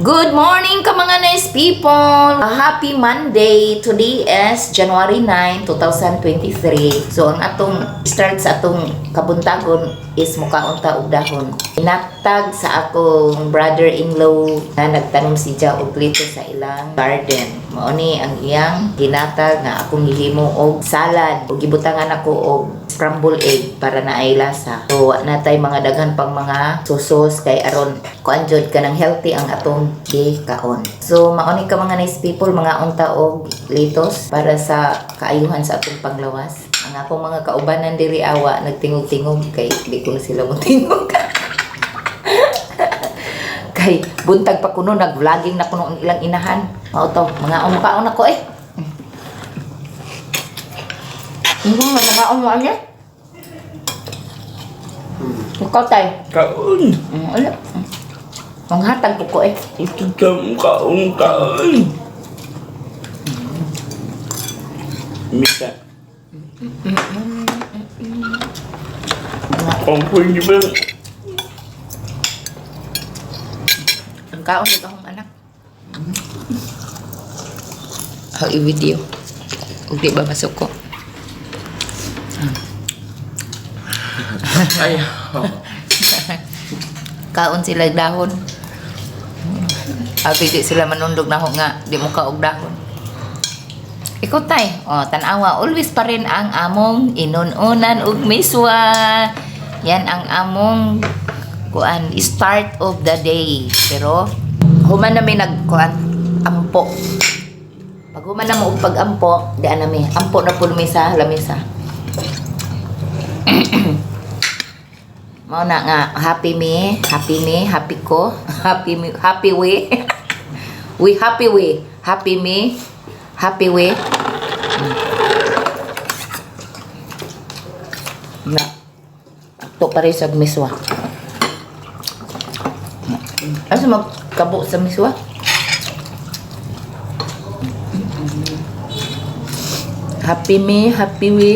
Good morning ka mga nice people! Happy Monday! Today is January 9, 2023. So ang atong start sa atong kabuntagon is mukaon ta og dahon. Inatag sa akong brother-in-law na nagtanom si Ja og lito sa ilang garden. Mao ni ang iyang ginatag nga akong gihimo og salad. Ug gibutangan ako og scramble egg para naay lasa. So wa na tay mga daghan pang mga sauce kay aron kuan jud kanang healthy ang atong gikaon. So mao ni ka mga nice people, mga unta og litos para sa kaayuhan sa atong panglawas. Ang akong mga kaubanan diri awa nagtingog-tingog kay di ko na sila motingog. Kay buntag pa kuno, nag-vlogging na kuno ang ilang inahan. Mao to, mga umukaon ako eh. Hindi mo nakaon mo ano? Ikaw tayo. Kaon. Wala. Manghatag ko ko eh. Ito kaon, kaon, kaon. Misa. Ang pwede ba? Ang kaon yung akong anak. How i-video. Ug di ba masuko? Ay. Kaon sila dahon. Abi di sila manundog na nga di mo kaog dahon. Ikaw tay, oh, tanawa, always pa rin ang among inununan ug miswa. Yan ang among kuan start of the day. Pero human na mi nagkuan ampo. Pag human na mo og pag-ampo, di na mi. Ampo na pud mi sa lamisa. Mao na nga happy me, happy me, happy ko, happy me, happy we. We happy we, happy me, happy we. Na. Ato pa rin sa miswa. Asa magkabo sa miswa? Happy me, happy we.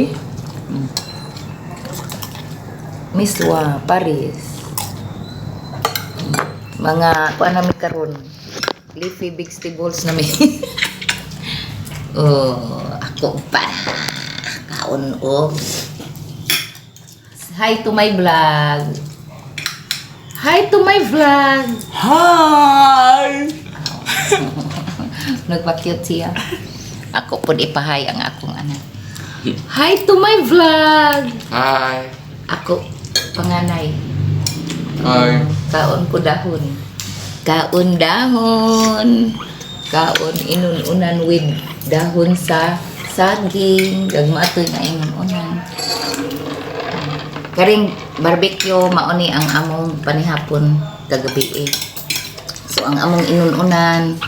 Miswa, Paris. Mga kuan nami karon. Leafy vegetables nami. Oh, ako pa. Kaon og. Hi to my vlog. Hi to my vlog. Hi! Nagpa-cute siya. Ako pud ipahay ang akong anak. Hi to my vlog. Hi! Ako panganay. Hi! Kaon ko dahon. Kaon dahon. Kaon inununan with dahon sa saging. Gagmatoy nga inununan. Karing barbecue mauni ang among panihapon kagabi eh. So ang among inununan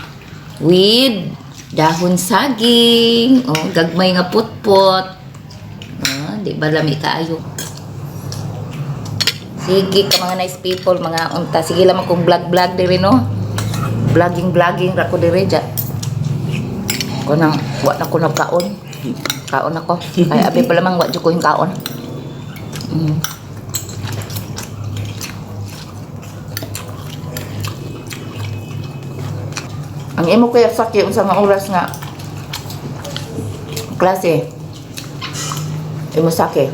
with dahon saging, oh, gagmay nga putpot. Oh, di ba lami kaayo? Sige ka mga nice people, mga unta. Sige lang akong vlog-vlog diri no. Vlogging vlogging ra ko diri ja. Ko nang wa na ko nagkaon. Kaon ako. Kay abi pa lamang wa jud ko yung kaon. Ang imo kaya sakit unsa nga oras nga klase? Imo sake.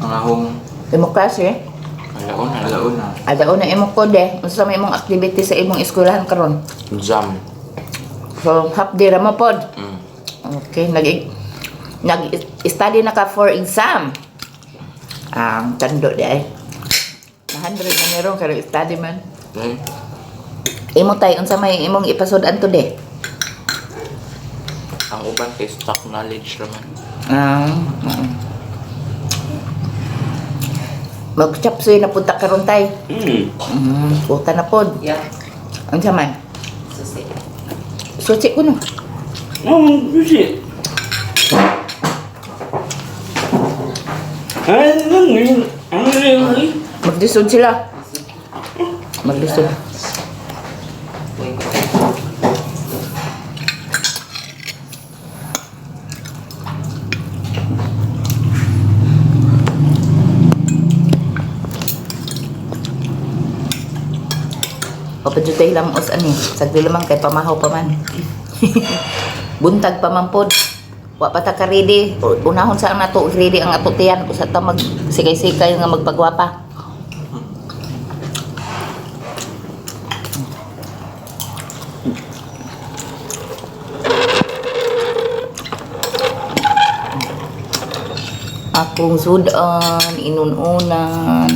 Ang ahong Imo klase? Alauna. Alauna. Adaon na imo kode. Unsa may imong activity sa imong eskwelahan karon? Exam. So half day ra mo pod. Okay, nag study na ka for exam. Ang tando di ay. 100 na meron kay study man. Okay. Imo tay, unsa may imong ipasud-an today? Ang uban kay stock knowledge raman. Ah. Mag-chapsuy na punta karon tay. Puta na pod. Yeah. Unsa man? Susi. Susi ko no. Oh, susi. Ay, ano yun? Ano yun? Maglisod sila. Maglisod. Wait. Papadyutay lang os ani. Sagdi lamang kay pamahaw pa man. Buntag pa man pod. Wa pa ta ka ready. Unahon sa nato ready ang ato tiyan usa ta mag sikay-sikay nga magpagwapa. Akong sudan, inununan.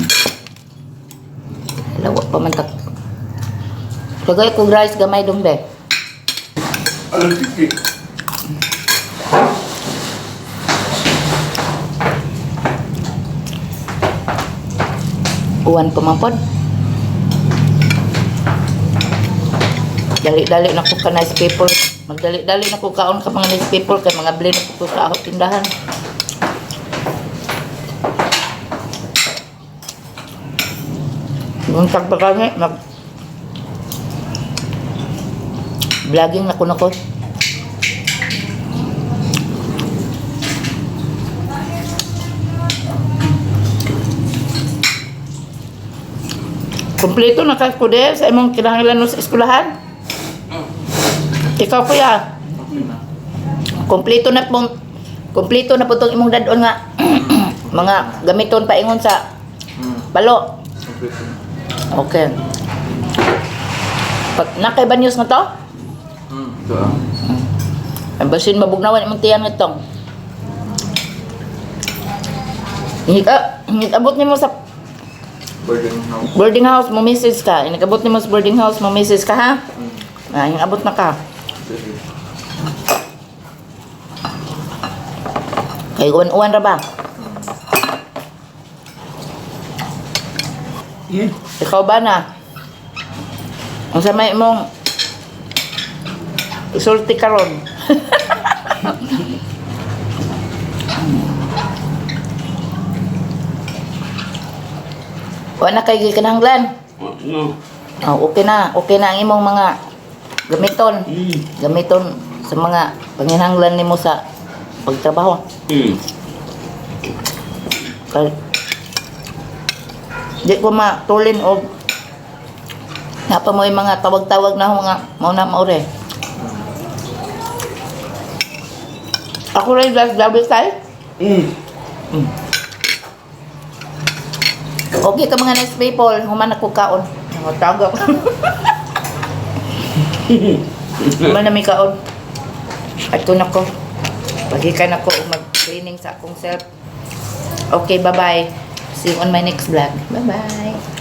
Lawa pa man tak. Lagay kong rice gamay dong be. Ano tiki? Uwan pa man pod. Dali-dali na ko ka nice people. Magdali-dali na ko kaon ka mga nice people kay mga blend ko sa ako tindahan. Buntag pa kami, mag vlogging na ko na ko. Kompleto na ka kude sa imong kinahanglan no sa eskwelahan. Ikaw, kuya, Okay na. Kompleto na po tong imong dadon nga mga gamiton paingon sa balo. Kompleto na. Okay. Pag nakay ba news na to? Ito ah. Ang basin mabugnawan imong tiyan nitong. Hingit abot nimo sa Boarding house. boarding house mo message ka. Inigabot nimo sa boarding house mo message ka ha. Ah, abot na ka. Sige. Kay uwan-uwan ra ba? Yeah. Ikaw ba na? Ang sa may imong isulti karon. Wa na kay gikinahanglan. No. Oh, okay na. Okay na ang imong mga gamiton. Gamiton sa mga panginahanglan nimo sa pagtrabaho. Kay di ko matulin og napa mo yung mga tawag-tawag na ho nga mao na maure. Ako rin last double style. Okay ka mga nice people, human ako kaon. Mga tagak. Human na may kaon. At na ko. Pagikan ako og mag-cleaning sa akong self. Okay, bye-bye. See you on my next vlog. Bye-bye.